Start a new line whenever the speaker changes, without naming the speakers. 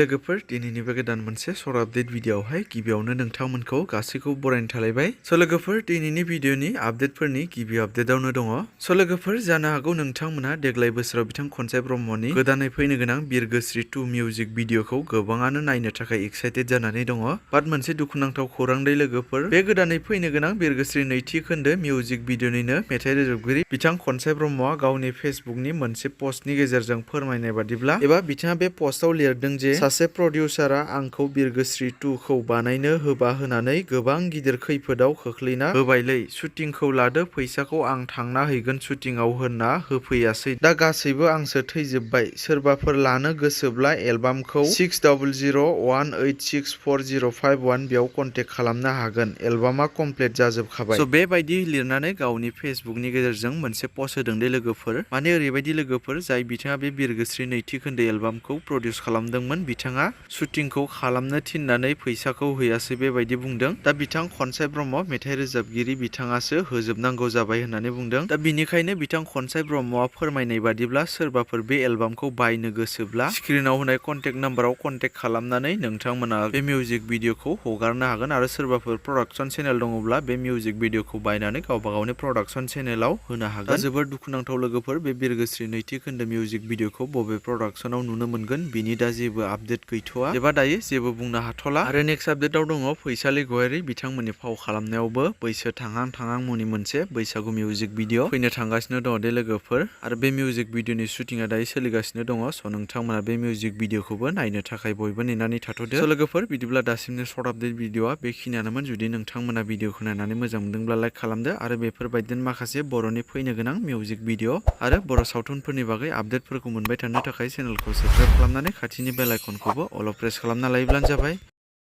लोगोफोर दिनैनि बे गोदान मोनसे सर आपडेट भिडिअआवहाय गिबियावनो नोंथांमोनखौ गासैखौबो बरायनो थालायबाय। स' लोगोफोर दिनैनि भिडिअनि आपडेटफोरनि गिबि आपडेटआवनो दङ। स' लोगोफोर जानो हागौ नोंथांमोना देग्लाय बोसोराव बिथां खनसाय ब्रह्मनि गोदानै फैनो गोनां बिरगोस्रि 2 मिउजिक भिडिअखौ गोबाङानो नायनो थाखाय एक्साइटेड जानानै दङ। बाट मोनसे दुखुनांथाव खौरां दै लोगोफोर, बे गोदानै फैनो गोनां बिरगोस्रि नैथि खोन्दो मिउजिक भिडिअनिनो मेथाइ रोजाबगिरि बिथां खनसाय ब्रह्मआ गावनि फेसबुकनि मोनसे पस्टनि गेजेरजों फोरमायनाय बादिब्ला एबा बिथाङा बे पस्टआव लिरदों जे सासे प्रडिउसारा आंखौ बिरगोस्रि 2 खौ बानायनो होबा होनानै गोबां गिदिर खैफोदाव खोख्लैना होबायलै। शुटिंखौ लादो, फैसाखौ आं थांना हैगोन शुटिंआव होनना होफैयासै। दा गासैबो आंसो थैजोब्बाय। सोरबाफोर लानो गोसोब्ला एलबामखौ 600018640551 बेयाव कन्टेक्ट खालामनो हागोन। एलबामा कमप्लिट जाजोबखाबाय। स' बेबायदि लिरनानै गावनि फेसबुकनि गेजेरजों मोनसे पस्ट होदों दे लोगोफोर। माने ओरैबायदि लोगोफोर, जाय बिथाङा बे बिरगोस्रि नैथि खोन्दो एलबामखौ प्रडिउस खालामदोंमोन, बिथाङा शुटिंखौ खालामनो थिननानै फैसाखौ होयासै बेबायदि बुंदों। दा बिथां खनसाय ब्रह्म मेथाइ रोजाबगिरि बिथाङासो होजोबनांगौ जाबाय होननानै बुंदों। दा बिनिखायनो बिथां खनसाय ब्रह्मआ फोरमायनाय बादिब्ला सोरबाफोर बे एलबामखौ बायनो गोसोब्ला स्क्रिनाव होनाय कन्टेक्ट नाम्बाराव कन्टेक्ट खालामनानै नोंथांमोना बे मिउजिक भिडिअखौ हगारनो हागोन। आरो सोरबाफोर प्रडाक्सन चेनेल दङब्ला बे मिउजिक भिडिअखौ बायनानै गावबा गावनि प्रडाक्सन चेनेलाव होनो हागोन। दा जोबोर दुखुनांथाव लोगोफोर, बे बिरगोस्रि नैथि खोन्दो मिउजिक भिडिअखौ बबे प्रडाक्सनाव नुनो मोनगोन बिनि दा जेबो आपडेट गैथ'वा एबा दायो जेबो बुंनो हाथ'ला। आरो नेक्स्ट आपडेटआव दङ फैसालि गयारि बिथांमोननि फाव खालामनायावबो बैसो थांहां मुंनि मोनसे बैसागु मिउजिक भिडिअ फैनो थांगासिनो दङ दे लोगोफोर। आरो बे मिउजिक भिडिअनि शुटिंआ दायो सोलिगासिनो दङ। स' नोंथांमोना बे मिउजिक भिडिअखौबो नायनो थाखाय बयबो नेनानै थाथ'दो। स' लोगोफोर बिदिब्ला दासिमनि सर्ट आपडेट भिडिअआ बेखिनियानोमोन। जुदि नोंथांमोना भिडिअखौ नायनानै मोजां मोनदोंब्ला लाइक खालामदो आरो बेफोरबायदिनो माखासे बर'नि फैनो गोनां मिउजिक भिडिअ आरो बर' सावथुनफोरनि बागै आपडेटफोरखौ मोनबाय थानो थाखाय चेनेलखौ साबस्क्राइब खालामनानै खाथिनि बेल आइकनखौबो अल प्रेस खालामना लायोब्लानो जाबाय।